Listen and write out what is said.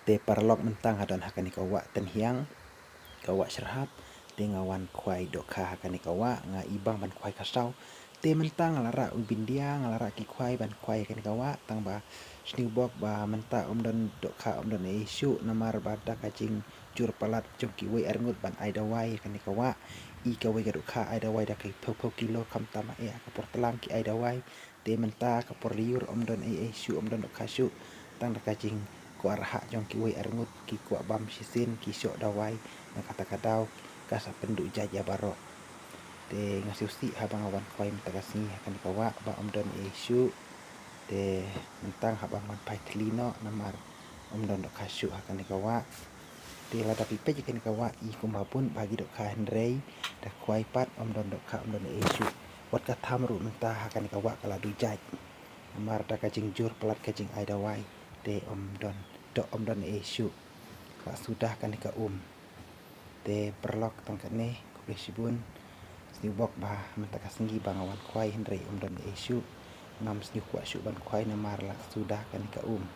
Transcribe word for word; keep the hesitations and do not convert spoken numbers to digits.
Te paralok, mynta nga don ha kane ka wah Tynhiang, ka wah Syrhap. Te nga wan khwai dohkha ha kane ka wah, nga i bang ban khwai khasaw. Te mynta nga la rah u bindia, nga la rah ki khwai ban khwai ha kane ka wah, tang ba sniewbok ba mynta ym don dohkha, ym don ei shuh, namar ba da ka jingjur palat jong kiwei arngut ban ai dawai ha kane ka wah. I kawei ka dohkha ai dawai da ki phew phew kilo, khamtam eh ha ka por tlang ki ai dawai. Te mynta ka por lyiur ym don ei ei shuh, ym don dohkha shuh, tang da ka jingkwah rhah jong kiwei arngut, ki kwah bam shisien, ki shoh dawai. Na kata ka daw ka sa pynduh jait ïa baroh. Te nga sngewsih haba nga wan khwai mynta ka sngi ha kane ka wah ba ym don ei shuh. Te mynta haba nga wan phai thylli noh namar ym don dohkha shuh ha kane ka wah. Te lada phi peit ïa kane ka wah, i kumba bun bha ki dohkha, hynrei da khwai pat ym don dohkha, ym don ei shuh. Wat ka tham ruh mynta ha kane ka wah ka la duh jait, namar da ka jingjur palat ka jingai dawai. Te ym don doh, ym don ei shuh. Ka la suda kane ka um. Te paralok, tang kane, khublei shibun. Sniewbok ba mynta ka sngi ba nga wan khwai hynrei ym don ei shuh. Ngam sniew kwah shuh ban khwai namar la suda kane ka um.